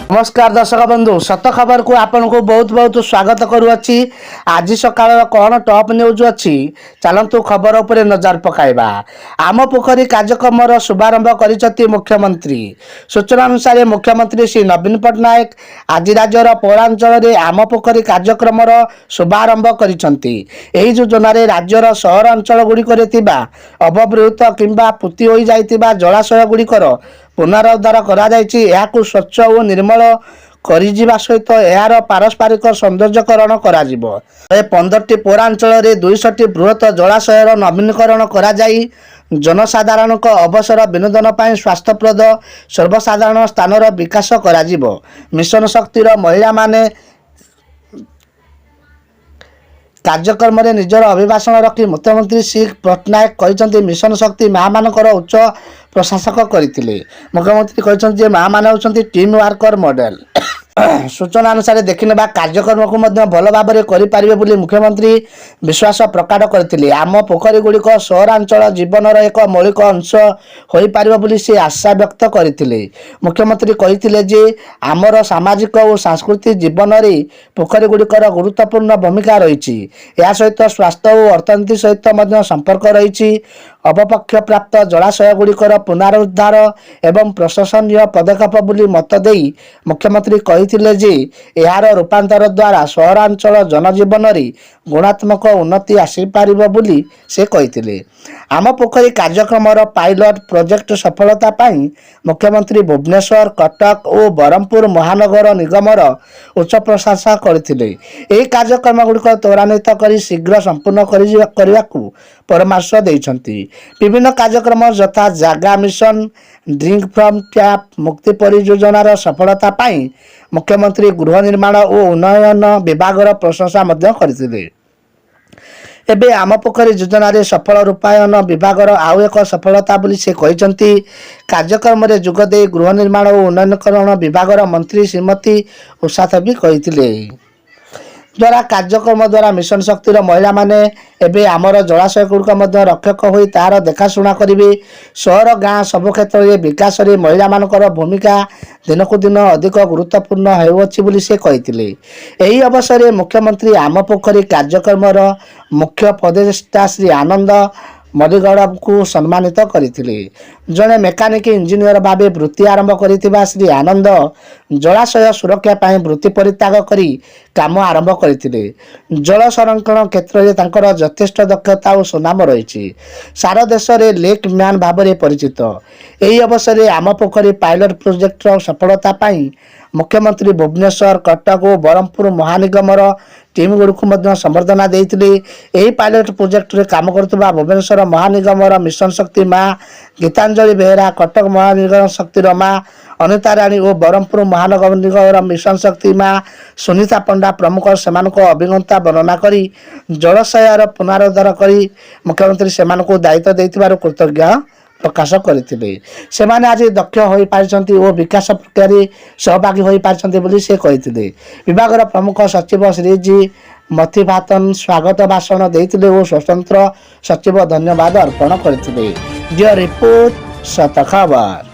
ନମସ୍କାର ଦର୍ଶକ ବନ୍ଧୁ, ସତ ଖବରକୁ ଆପଣଙ୍କୁ ବହୁତ ବହୁତ ସ୍ୱାଗତ କରୁଅଛି। ଆଜି ସକାଳର କ'ଣ ଟପ୍ ନ୍ୟୁଜ୍ ଅଛି, ଚାଲନ୍ତୁ ଖବର ଉପରେ ନଜର ପକାଇବା। ଆମ ପୋଖରୀ କାର୍ଯ୍ୟକ୍ରମର ଶୁଭାରମ୍ଭ କରିଛନ୍ତି ମୁଖ୍ୟମନ୍ତ୍ରୀ। ସୂଚନା ଅନୁସାରେ, ମୁଖ୍ୟମନ୍ତ୍ରୀ ଶ୍ରୀ ନବୀନ ପଟ୍ଟନାୟକ ଆଜି ରାଜ୍ୟର ପୌରାଞ୍ଚଳରେ ଆମ ପୋଖରୀ କାର୍ଯ୍ୟକ୍ରମର ଶୁଭାରମ୍ଭ କରିଛନ୍ତି। ଏହି ଯୋଜନାରେ ରାଜ୍ୟର ସହରାଞ୍ଚଳ ଗୁଡ଼ିକରେ ଥିବା ଅବ୍ୟବହୃତ କିମ୍ବା ପୋତି ହୋଇଯାଇଥିବା ଜଳାଶୟ ଗୁଡ଼ିକର ପୁନରୁଦ୍ଧାର କରାଯାଇଛି। ଏହାକୁ ସ୍ୱଚ୍ଛ ଓ ନିର୍ମଳ କରିଯିବା ସହିତ ଏହାର ପାରସ୍ପରିକ ସୌନ୍ଦର୍ଯ୍ୟକରଣ କରାଯିବ। 115ଟି ପୌରାଞ୍ଚଳରେ 200ଟି ବୃହତ ଜଳାଶୟର ନବୀକରଣ କରାଯାଇ ଜନସାଧାରଣଙ୍କ ଅବସର ବିନୋଦନ ପାଇଁ ସ୍ୱାସ୍ଥ୍ୟପ୍ରଦ ସର୍ବସାଧାରଣ ସ୍ଥାନର ବିକାଶ କରାଯିବ। ମିଶନ ଶକ୍ତିର ମହିଳାମାନେ କାର୍ଯ୍ୟକ୍ରମରେ ନିଜର ଅଭିଭାଷଣ ରଖି ମୁଖ୍ୟମନ୍ତ୍ରୀ ଶ୍ରୀ ପଟ୍ଟନାୟକ କହିଛନ୍ତି, ମିଶନ ଶକ୍ତି ମାଆମାନଙ୍କର ଉଚ୍ଚ ପ୍ରଶଂସା କରିଥିଲେ। ମୁଖ୍ୟମନ୍ତ୍ରୀ କହିଛନ୍ତି ଯେ ମାଆମାନେ ହେଉଛନ୍ତି ଟିମ୍ ୱାର୍କର ମଡେଲ। ସୂଚନା ଅନୁସାରେ ଦେଖିନେବା, କାର୍ଯ୍ୟକ୍ରମକୁ ମଧ୍ୟ ଭଲ ଭାବରେ କରିପାରିବେ ବୋଲି ମୁଖ୍ୟମନ୍ତ୍ରୀ ବିଶ୍ୱାସ ପ୍ରକଟ କରିଥିଲେ। ଆମ ପୋଖରୀଗୁଡ଼ିକ ସହରାଞ୍ଚଳ ଜୀବନର ଏକ ମୌଳିକ ଅଂଶ ହୋଇପାରିବ ବୋଲି ସେ ଆଶା ବ୍ୟକ୍ତ କରିଥିଲେ। ମୁଖ୍ୟମନ୍ତ୍ରୀ କହିଥିଲେ ଯେ ଆମର ସାମାଜିକ ଓ ସାଂସ୍କୃତିକ ଜୀବନରେ ପୋଖରୀଗୁଡ଼ିକର ଗୁରୁତ୍ୱପୂର୍ଣ୍ଣ ଭୂମିକା ରହିଛି। ଏହା ସହିତ ସ୍ୱାସ୍ଥ୍ୟ ଓ ଅର୍ଥନୀତି ସହିତ ମଧ୍ୟ ସମ୍ପର୍କ ରହିଛି। ଅବକ୍ଷୟପ୍ରାପ୍ତ ଜଳାଶୟଗୁଡ଼ିକର ପୁନରୁଦ୍ଧାର ଏବଂ ପ୍ରଶଂସନୀୟ ପଦକ୍ଷେପ ବୋଲି ମତ ଦେଇ ମୁଖ୍ୟମନ୍ତ୍ରୀ କହିଥିଲେ ଯେ ଏହାର ରୂପାନ୍ତର ଦ୍ୱାରା ସହରାଞ୍ଚଳ ଜନଜୀବନରେ ଗୁଣାତ୍ମକ ଉନ୍ନତି ଆସିପାରିବ ବୋଲି ସେ କହିଥିଲେ। ଆମ ପୋଖରୀ କାର୍ଯ୍ୟକ୍ରମର ପାଇଲଟ ପ୍ରୋଜେକ୍ଟ ସଫଳତା ପାଇଁ ମୁଖ୍ୟମନ୍ତ୍ରୀ ଭୁବନେଶ୍ୱର, କଟକ ଓ ବ୍ରହ୍ମପୁର ମହାନଗର ନିଗମର ଉଚ୍ଚ ପ୍ରଶଂସା କରିଥିଲେ। ଏହି କାର୍ଯ୍ୟକ୍ରମଗୁଡ଼ିକ ତ୍ୱରାନ୍ୱିତ କରି ଶୀଘ୍ର ସମ୍ପୂର୍ଣ୍ଣ କରିବାକୁ ପରାମର୍ଶ ଦେଇଛନ୍ତି। ବିଭିନ୍ନ କାର୍ଯ୍ୟକ୍ରମ ଯଥା ଜାଗା ମିଶନ, ଡ୍ରିଙ୍କ ଫ୍ରମ୍ ଟ୍ୟାପ୍ ମୁକ୍ତି ପରିଯୋଜନାର ସଫଳତା ପାଇଁ ମୁଖ୍ୟମନ୍ତ୍ରୀ ଗୃହ ନିର୍ମାଣ ଓ ଉନ୍ନୟନ ବିଭାଗର ପ୍ରଶଂସା ମଧ୍ୟ କରିଥିଲେ। ଏବେ ଆମ ପୋଖରୀ ଯୋଜନାରେ ସଫଳ ରୂପାୟନ ବିଭାଗର ଆଉ ଏକ ସଫଳତା ବୋଲି ସେ କହିଛନ୍ତି। କାର୍ଯ୍ୟକ୍ରମରେ ଯୋଗ ଦେଇ ଗୃହ ନିର୍ମାଣ ଓ ଉନ୍ନୟନକରଣ ବିଭାଗର ମନ୍ତ୍ରୀ ଶ୍ରୀମତୀ ଉଷା ଦେବୀ କହିଥିଲେ, ଦ୍ୱାରା କାର୍ଯ୍ୟକ୍ରମ ଦ୍ୱାରା ମିଶନ ଶକ୍ତିର ମହିଳାମାନେ ଏବେ ଆମର ଜଳାଶୟଗୁଡ଼ିକ ମଧ୍ୟ ରକ୍ଷକ ହୋଇ ତାହାର ଦେଖାଶୁଣା କରିବେ। ସହର, ଗାଁ ସବୁ କ୍ଷେତ୍ରରେ ବିକାଶରେ ମହିଳାମାନଙ୍କର ଭୂମିକା ଦିନକୁ ଦିନ ଅଧିକ ଗୁରୁତ୍ୱପୂର୍ଣ୍ଣ ହେଉଅଛି ବୋଲି ସେ କହିଥିଲେ। ଏହି ଅବସରରେ ମୁଖ୍ୟମନ୍ତ୍ରୀ ଆମ ପୋଖରୀ କାର୍ଯ୍ୟକ୍ରମର ମୁଖ୍ୟ ଉପଦେଷ୍ଟା ଶ୍ରୀ ଆନନ୍ଦ ମଲିଗଡ଼ଙ୍କୁ ସମ୍ମାନିତ କରିଥିଲେ। ଜଣେ ମେକାନିକ ଇଞ୍ଜିନିୟର ଭାବେ ବୃତ୍ତି ଆରମ୍ଭ କରିଥିବା ଶ୍ରୀ ଆନନ୍ଦ ଜଳାଶୟ ସୁରକ୍ଷା ପାଇଁ ବୃତ୍ତି ପରିତ୍ୟାଗ କରି କାମ ଆରମ୍ଭ କରିଥିଲେ। ଜଳ ସଂରକ୍ଷଣ କ୍ଷେତ୍ରରେ ତାଙ୍କର ଯଥେଷ୍ଟ ଦକ୍ଷତା ଓ ସୁନାମ ରହିଛି। ସାରା ଦେଶରେ ଲେକ୍ ମ୍ୟାନ୍ ଭାବରେ ପରିଚିତ। ଏହି ଅବସରରେ ଆମ ପୋଖରୀ ପାଇଲଟ ପ୍ରୋଜେକ୍ଟର ସଫଳତା ପାଇଁ ମୁଖ୍ୟମନ୍ତ୍ରୀ ଭୁବନେଶ୍ୱର, କଟକ ଓ ବ୍ରହ୍ମପୁର ମହାନିଗମର ଟିମ୍ ଗୁଡ଼ିକୁ ମଧ୍ୟ ସମ୍ବର୍ଦ୍ଧନା ଦେଇଥିଲେ। ଏହି ପାଇଲଟ ପ୍ରୋଜେକ୍ଟରେ କାମ କରୁଥିବା ଭୁବନେଶ୍ୱର ମହାନିଗମର ମିଶନ ଶକ୍ତି ମା ଗୀତାଞ୍ଜଳି ବେହେରା, କଟକ ମହାନିଗମ ଶକ୍ତିର ମା ଅନିତା ରାଣୀ ଓ ବ୍ରହ୍ମପୁର ମହାନଗର ନିଗମର ମିଶନ ଶକ୍ତି ମା ସୁନିତା ପଣ୍ଡା ପ୍ରମୁଖ ସେମାନଙ୍କ ଅଭିଜ୍ଞତା ବର୍ଣ୍ଣନା କରି ଜଳାଶୟର ପୁନରୁଦ୍ଧାର କରି ମୁଖ୍ୟମନ୍ତ୍ରୀ ସେମାନଙ୍କୁ ଦାୟିତ୍ୱ ଦେଇଥିବାରୁ କୃତଜ୍ଞ ପ୍ରକାଶ କରିଥିଲେ। ସେମାନେ ଆଜି ଦକ୍ଷ ହୋଇପାରିଛନ୍ତି ଓ ବିକାଶ ପ୍ରକ୍ରିୟାରେ ସହଭାଗୀ ହୋଇପାରିଛନ୍ତି ବୋଲି ସେ କହିଥିଲେ। ବିଭାଗର ପ୍ରମୁଖ ସଚିବ ଶ୍ରୀ ଜି ମଥିଭାଥନ ସ୍ୱାଗତ ଭାଷଣ ଦେଇଥିଲେ ଓ ସ୍ୱତନ୍ତ୍ର ସଚିବ ଧନ୍ୟବାଦ ଅର୍ପଣ କରିଥିଲେ। ବ୍ୟୁରୋ ରିପୋର୍ଟ, ସତ ଖବର।